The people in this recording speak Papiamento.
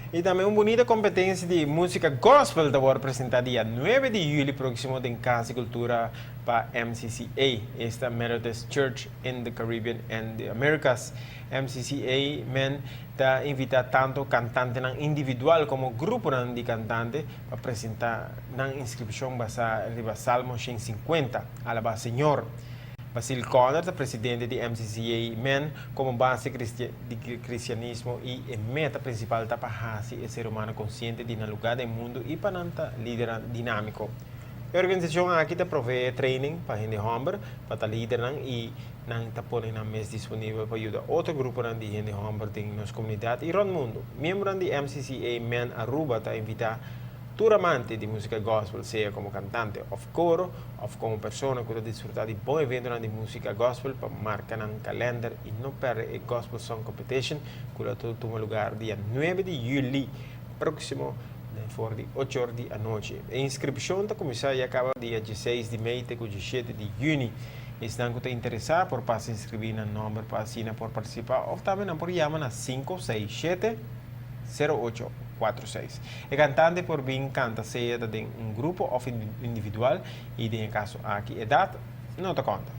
Y tambe un bunita competencia di musica gospel ta wordo presenta dia 9 di juli proximo den Cas di Cultura pa MCCA, esta Methodist Church in the Caribbean and the Americas. MCCA men ta invita tanto cantantenan individual como gruponan di cantante pa presenta nan inscripcion basa riba Salmo 150, Alaba Señor. Basil Conner ta presidente di MCCA Men como base di cristianismo y e meta principal ta pa haci e ser humano consciente di nan lugar den mundo y pa nan ta lider dinamico. E organisacion aki ta provee training pa hende homber, pa ta lidernan y nan ta pone nan mes disponibel pa yuda otro gruponan di hende homber den nos comunidad y rond mundo. Miembronan di MCCA Men Aruba ta invita tur amante di musica gospel, sea como cantante of coro, of como persona cu ta disfruta di bon eventonan di musica gospel, pa marca nan calender y no perde e Gospel Song Competition cu lo tuma lugar dia 9 di juli proximo for di 8 or di anochi. E inscripcion ta cuminsa y caba dia 16 di mei te 17 di juni. Esnan cu ta interesa por pasa inscribi nan nomber pa asina por participa of tambe nan por yama na 567 0846. E cantante por bin canta sea den un grupo of individual y den caso aki edad no ta conta.